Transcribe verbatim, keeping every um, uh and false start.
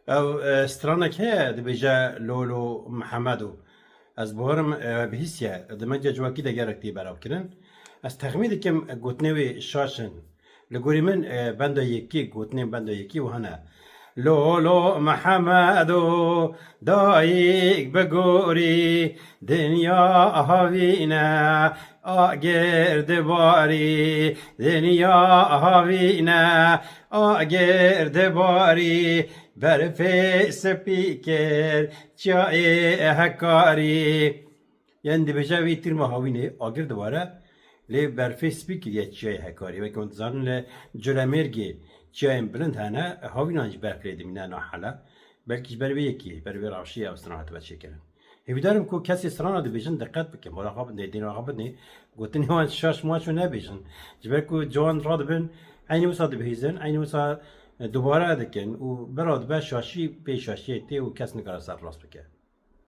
Ew e, stranek heye dibêje Lolo Mihemedo. Ez bawerim e, bihîstiye, di medya civakî de gelek tê belavkirin. Ez texmîn dikim gotinê wê şaş in. Li gorî min e, benda yekî, gotinên benda yekî wiha ne. Lolo Mihemedo, dayik bigorî, dinya havîne, agir dibarî, dinya havîne, agir dibarî, berfê spî kir, çiyayê hekarî. Yanî dibêje wî tîrma havînê agir dibare, lê berfê spî kiriye çiyayê hekarî. Weke hûn dizanin li Colemêrgê çiyayên bilind hene, havînan jî berf lê dimîne nahele. Belkî ji ber vê yekê, ji ber vê rewşê ew strana hatibe çêkirin. Hêvîdar im ku kesê strana dibêjin diqet bikin, mala xwe bidinê, dîna xwe bidinê, gotinê wan şaş maç û nebêjin. Ji ber ku ciwan radibin, eynî wisa dibihîzin, eynî wisa e, dubare dikin û bira dibe şaşî pê şaşiyê tê û kes nikare serrast bike.